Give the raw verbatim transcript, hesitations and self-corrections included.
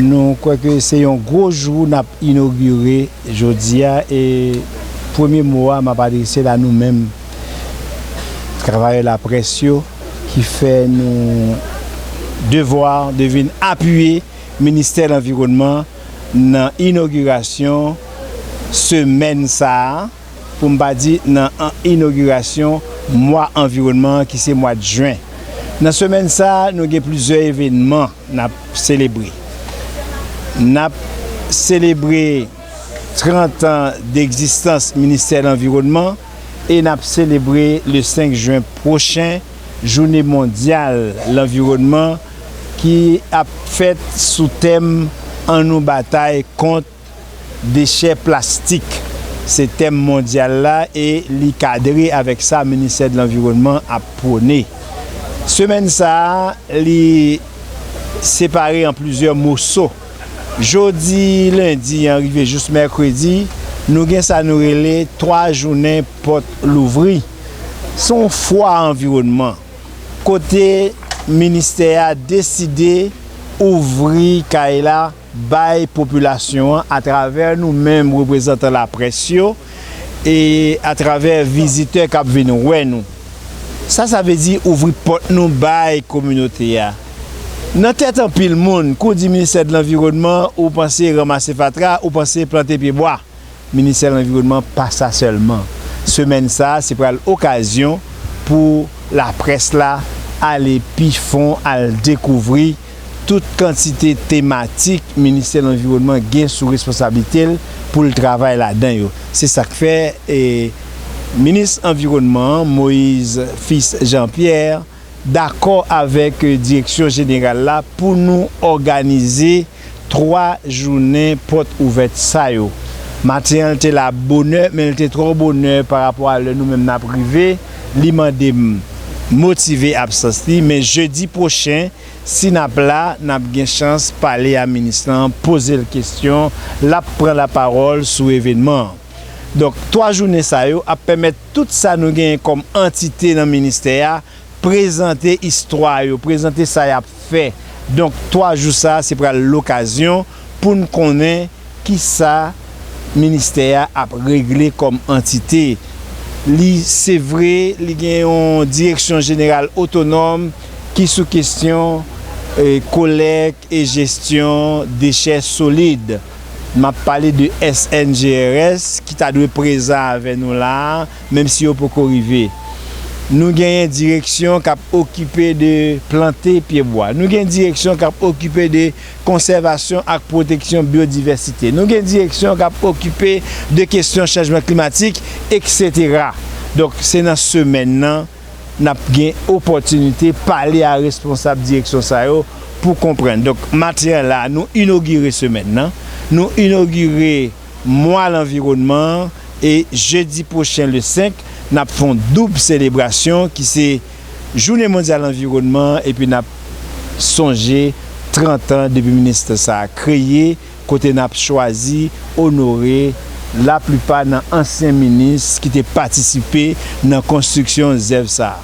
Nou kwè ke se yon gwo jou n ap inogire jodi a, e premye mo a m ap adrese l a nou menm, travayè laprès yo, ki fè nou devwa de vin apiye Ministè Lanviwònman nan inogirasyon semèn sa a, pou m pa di nan an-, inogirasyon mwa anviwònman an, ki se mwa jen. Nan semèn sa a, nou gen plizyè evènman n ap selebre. N ap selebre trant an degzistans Ministè Lanviwònman e n ap selebre le senk jen pwochen Jounen Mondyal Lanviwònman ki ap fèt sou tèm An nou batay kont dechè plastik. Se tèm mondyal la e li kadre avèk sa Ministè de Lanviwònman ap pwone. Semèn sa a, li separe an plizyè moso. Jodi lendi an rive jis mèkredi, nou gen sa nou rele twa jounen pòt louvri. Se yon fwa anviwònman, kote ministè a deside ouvri kay la bay popilasyon an atravè nou menm reprezantan laprès yo e atravè vizitè k ap vin wè nou. Sa, sa vle di ouvri pòt nou bay kominote a. Nan tèt anpil moun, kou w di Ministè de Lanviwònman, ou panse ranmase fatra, ou panse plante pye bwa. Ministè Lanviwònman pa sa sèlman. Semèn sa a, se pral okazyon pou laprès la ale pi fon, al dekouvri tout kantite tematik Ministè Lanviwònman gen sou responsablite l pou l travay ladan yo. Se sa k fè, e, Minis Anviwònman an, Moïse Fils Jean Pierre, dakò avèk, e, Direksyon Jeneral la pou nou òganize twa jounen pòt ouvèt sa yo. Maten an, l te la bonè, men l te twò bonè parapò a lè nou menm n ap rive. Li mande m motive absans li, men jedi pwochen, si n ap la, n ap gen chans pale a minis lan, poze l kesyon, l ap pran lapawòl sou evènman an. Donk, twa jounen sa yo ap pèmèt tout sa nou genyen kòm antite nan ministè a prezante istwa yo, prezante sa y ap fè. Donk, twa jou sa a, se pral lokazyon pou n konnen kisa ministè a ap regle kòm antite. Li, se vre, li gen yon direksyon jeneral otonòm ki sou kesyon, e, kolèk e jesyon dechè solid. M ap pale de S N G R S ki ta dwe prezan avè nou la a, menm si yo poko rive. Nou genyen direksyon k ap okipe de plante pye bwa. Nou gen direksyon k ap okipe de konsèvasyon ak pwoteksyon byodivèsite. Nou gen direksyon k ap okipe de kesyon chanjman klimatik, etsetera. Donk, se nan semèn nan, n ap gen opòtinite pale a responsab direksyon sa yo pou konprann. Donk, maten an la, nou inogire semèn nan, nou inogire mwa lanviwònman an, e jedi pwochen, le senk, n ap fè yon doub selebrasyon ki se Jounen Mondyal Lanviwònman an, epi n ap sonje trant an depi ministè sa a kreye, kote n ap chwazi onore laplipa nan ansyen minis ki te patisipe nan konstriksyon zèv sa a.